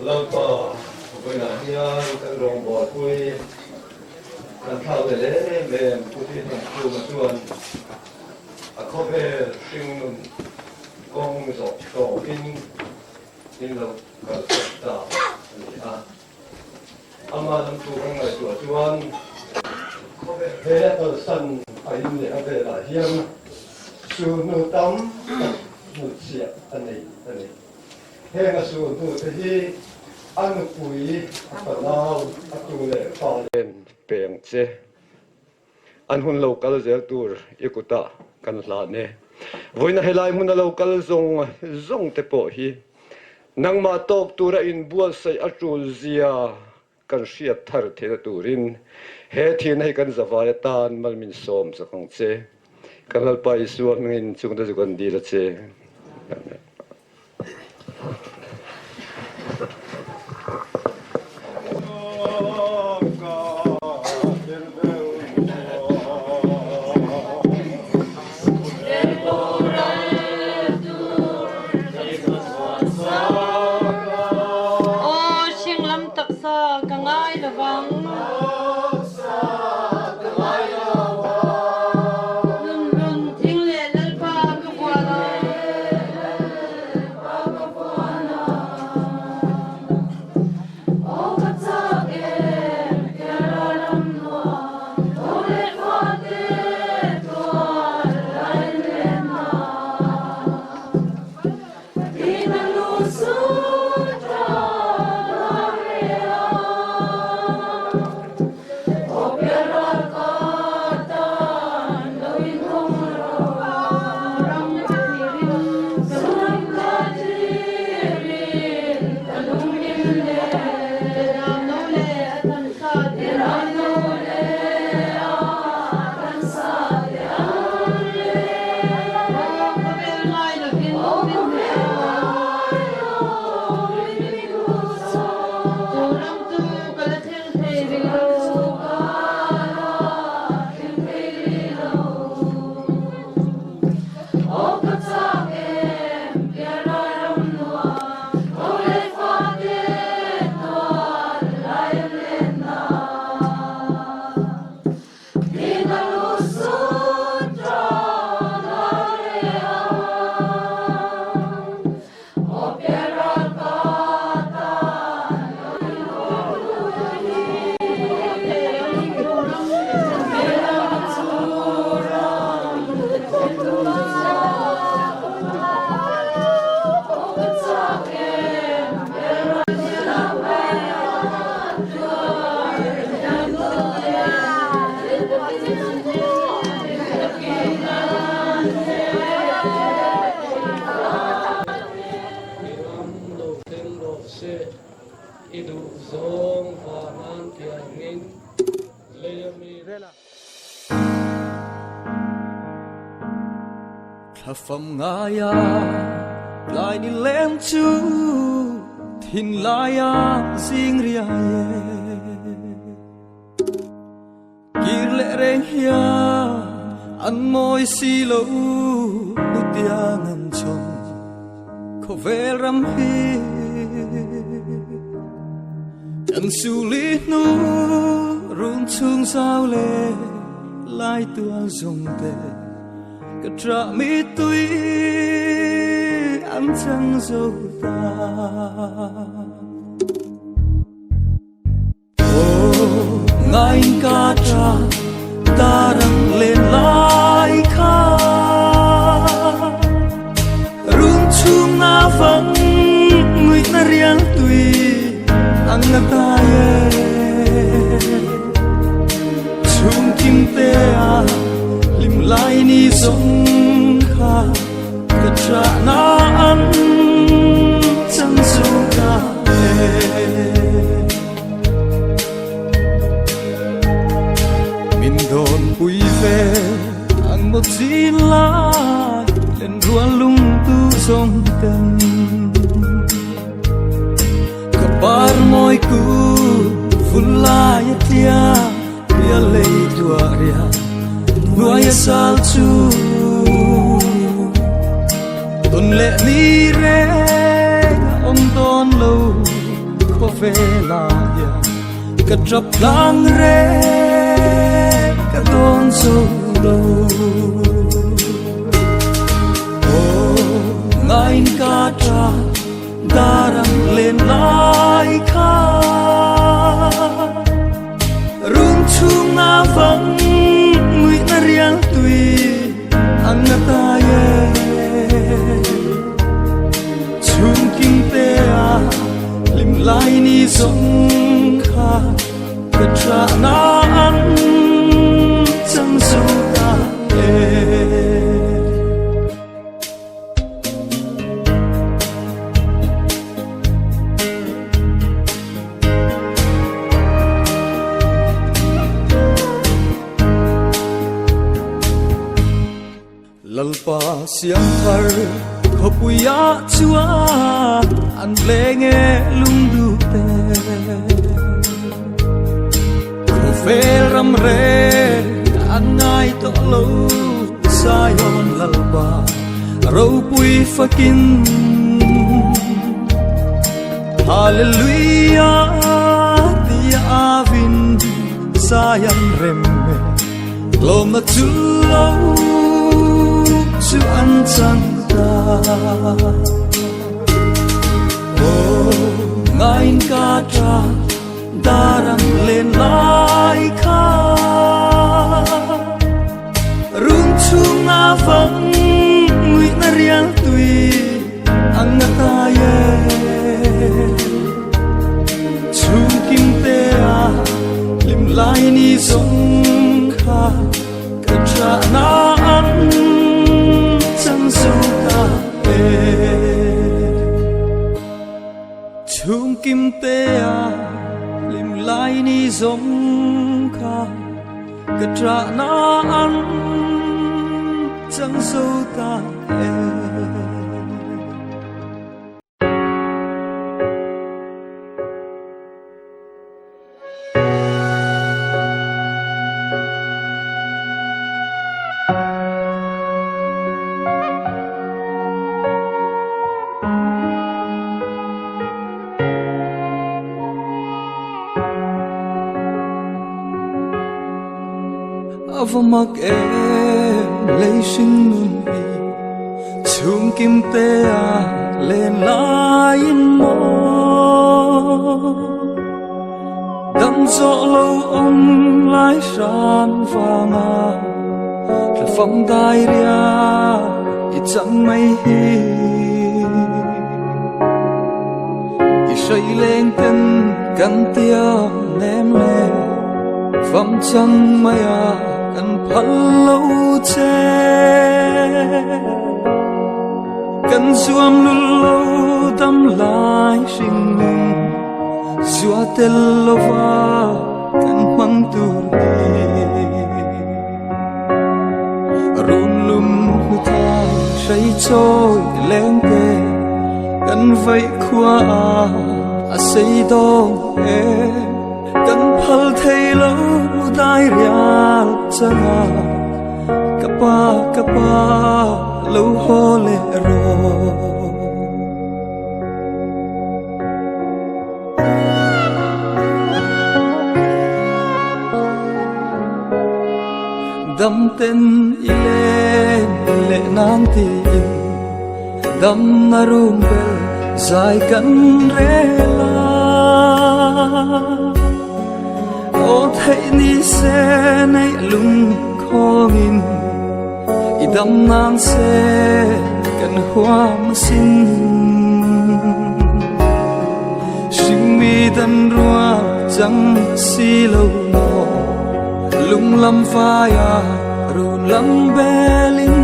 Lalpa vawiinah hian kan rawngbawlpui kan thlak leh em em Pu Tihman Khuma chuan a khawvel hringnun kawng zawh tawpin min lo kalsan ta a ni a. Ama lam tur kan ngaihtuah chuan he a kalsan a in leh a velah hian sulhnu tam tak hnutchhiah a nei a ni. Heng a sulhnu te hi a nupui, a fanau, a tu leh fa nen peng che an hun lo kal zel tur i kutah kan hlan e. Vawiina helai hmuna lo kal zawng zawng te pawh hi. Nangmah tawk tura inbuatsaih a tul zia kan hriat thar theihna turin he thihna hi kan zavai atan mal min sawm chak ang che. Kan Lalpa Isua hmingin chungte chu kan dil a che. Amen. Aw hringlam taksa ka ngai lovang. Nunrun thing le Lalpa ka vuan ang. I ram lo thleng rawh se, i duh zawng vanan tiangin lei a mi. Thlafam ngaia tlai ni leng chu thinlaia zing riai e. Kir leh reng hian an mawi si lo hutiang an chawm khawvel ram hi. Kan suli hnu run chung zau le lai tual zung te ka tra mi tui an chang zo ta. Ngain ka tra tarang len lai kha rung chung na vang ngui na riang tui ang na ta ye chung kim te a lim lai ni song kha ka tra na an chang zo ta e. Min dawn pui ve ang maw chin lai len rual lung tu zawng ten ka par mawi ku vul lai a tia ria lei tua ria hnuai a sal chu tawn leh ni reng a awm dawn lo khawvela hian ka tap tlang reng ka dawn zo lo. Aw ngain ka ta darang len lai kha rung chung na vang ngui na rial tui ang na ta ye chung kim te a lim lai ni zong kha ka tra na an chang zo ta e. Siam thar khawpuiah chuan an leng e lungduh te. Khawvel ram reng an ngai tawh lo Zion Lalpa ropui fakin. Hallelujah tia avin Zion rem e Lawmna chu lo chu an chan ta. Aw ngain ka ta darang len lai kha Run chung a vang ngui na rial tui ang na ta ye Chung kim te a lim lai ni zong kha ka tra na ang chang zo ta e Chung kim te a lim lai ni zong kha ka tra na ang chang zo ta e. A va mak em lei hring nun hi chhung kim te a len laiin maw dam zawh lo awm lai hran vanga thla fam dai ria i chang mai hi i hrai leng ten kan tiam nem le fam chang mai a kan phal lo che kan zuam lul lo dam lai hring nun zua tel lova kan hmang tur hi run lum hnu thai hrei chawi leng te kan vaih khua a a sei dawn e kan phal thei lo dai rial changa ka pa ka pa lo haw leh rawh. Dam ten i len leh nan tiin dam na run bel zai kan rel a. Aw theih ni se neih lung khawngin i dam nan se kan huam sin. Hringmi dan rual chang si lo maw lung lam vaia run lam belin.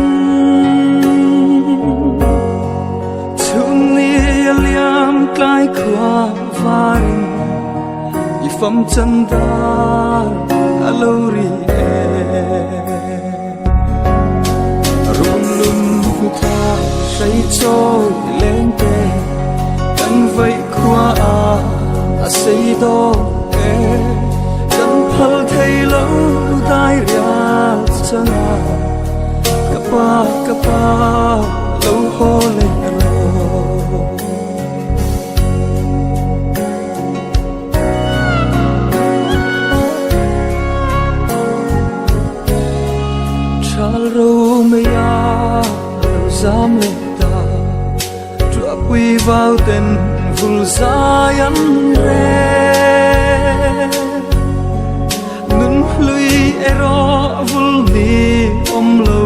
Chhun ni a liam tlai khua varin i fam chan dar a lo ri e. Run lum hnu thai hrei chawi leng te kan vaih khua a a sei dawn e. Kan phal thei lo dai rial changa ka pa ka pa lo haw leh rawh. Thal ro mei a lo zam leh ta Truah pui vau ten vul zai an rel Nun hlui erawh vul ni awm lo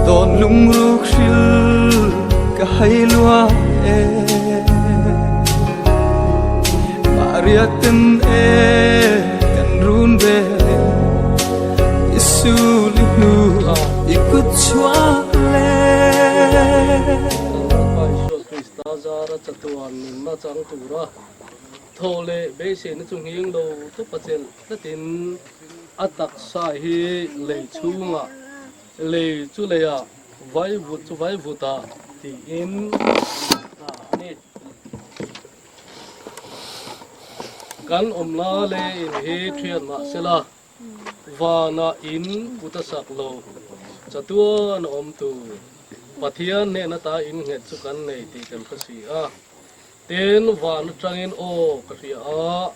Dawn lungruk hril ka hai lua e. Maria ten e kan run belin i sul i hnu i kut chhuak le. Lalpa Isua Krista zara chatuan nunna chang tura tho leh beiseina chu nghing lo tawp a chelh tlatin a taksa hi lei chhungah lei chu leiah. Vaivut chu Vaivutah tiin an ta a ni. Kan awmna leh in hi thian mah sela, vanah in kut a sak lo, chatuan a awm tur Pathian hnehna ta in nghet chu kan nei tih kan hre si a. Tin, van atangin aw ka hria a,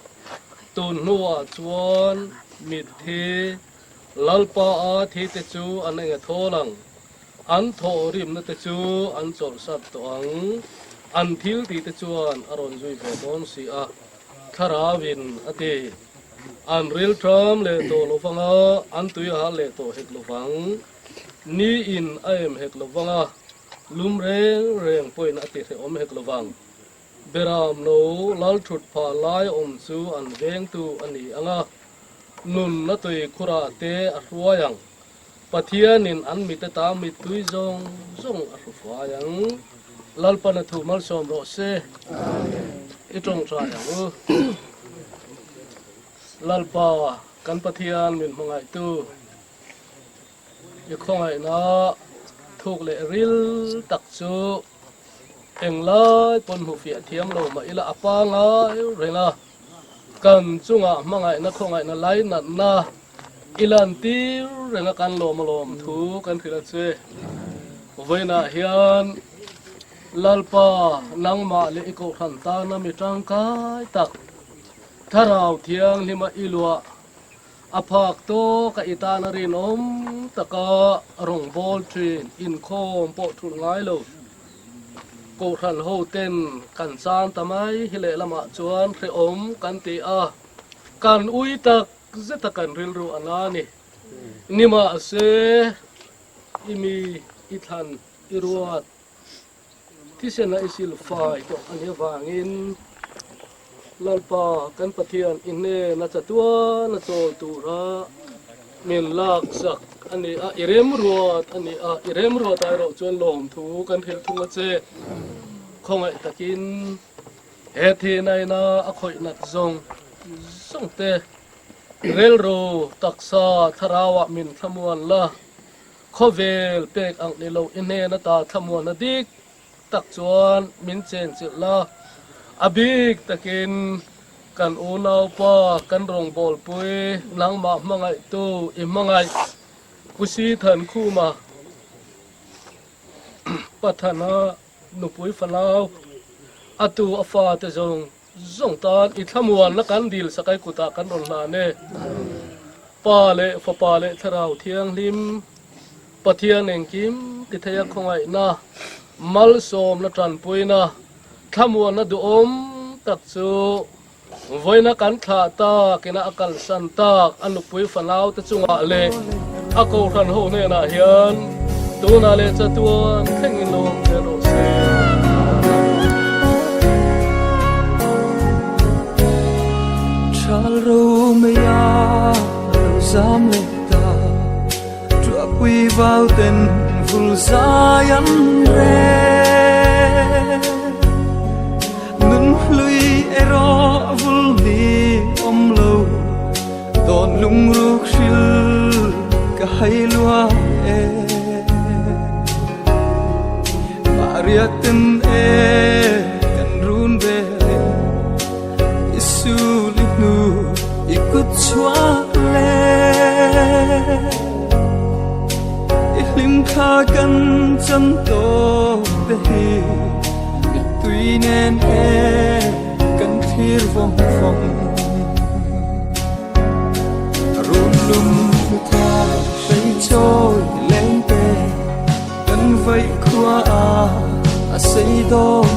tun hnuah chuan mitthi Lalpa a thi te chu an eng a thawl ang, an thawh rimna te chu an chawlhsat tawh ang, an thil tih te chuan a rawn zui ve dawn si a, Thlarauin a ti. An rilṭam leh tawh lo vang a, an tui a hal leh tawh hek lo vang. Ni in a em hek lo vang a, lum reng reng pawhin a ti hrehawm hek lo vang. Beram lo lal thut phah lai awm chu an vengtu a ni ang a, nunna tui khurah te a hruai ang. Pathianin an mite ta mittui zawng zawng a hru fai ang. Lalpan a thu malsawm rawh se. I tawngtai ang u. Lalpa, kan Pathian min hmangaihtu. I khawngaihna thuk leh ril tak chu englai pawn hmu fiah thiam lo mah ila a pangai reng a, kan chungah hmangaihna khawngaihna lainatna i lantir reng a kan lawm alawm thu kan hrilh a che. Vawiinah hian Lalpa nangmah leh i kohhran tana mi tangkai tak Thlarau Thianghlima i luah A phak tawk a i tan a rinawm taka rawngbâwl ṭhin inkhawm pawh ṭhulh ngai lo. Kohhran hoten kan chang ta mai hi lehlamah chuan hrehawm kan ti a, kan ui tak zet a kan rilru a na ni. Nimahse, i mi i thlan i ruat Thisen a i silfai tawh a nih avangin Lalpa kan Pathian i hnena chatuan a chawl tura min laksak a ni a, i remruat a ni a, i remruat ah erawh chuan lawmthu kan hrilh thung a che. Khawngaih takin he thihnaina a khawih nat zawng zawng te rilru taksa thlarauah min thlamuan la. Khawvel pek ang ni lo i hnen ata thlamuanna dik tak chuan min chenchilh la, a bik takin kan unaupa kan rawngbawlpui nangmah hmangaihtu i hmangaih Pu Sithankhuma Pathana nupui fanau a tu a fate zawng Zawng tan i thlamuanna kan dil sakai kutah kan rawn hlan e. Pa leh Fapa leh Thlarau Thianghlim, Pathian engkim ti theia khawngaihna, malsawmna tanpuina, thlamuanna duhawm tak chu vawiina kan thlah tak ina a kalsan tak a nupui fanaute chungah leh a kohhran ho hnenah hian tunah leh chatuan thlengin lo awm zel rawh se. Thal ro mai a lo zam leh ta Truahpui vau ten vul zai an rel Nun hlui erawh vul ni awm lo Dawn lungruk hril ka hai lua e Maria ten e kan run ve I sul i hnu i kut chhuak le I hlim thla kan chan tawk te hi Mittui nen e kan thlir vawng vawng Run lung thai hrei chawi leng te kan vaih khua a a sei dawn.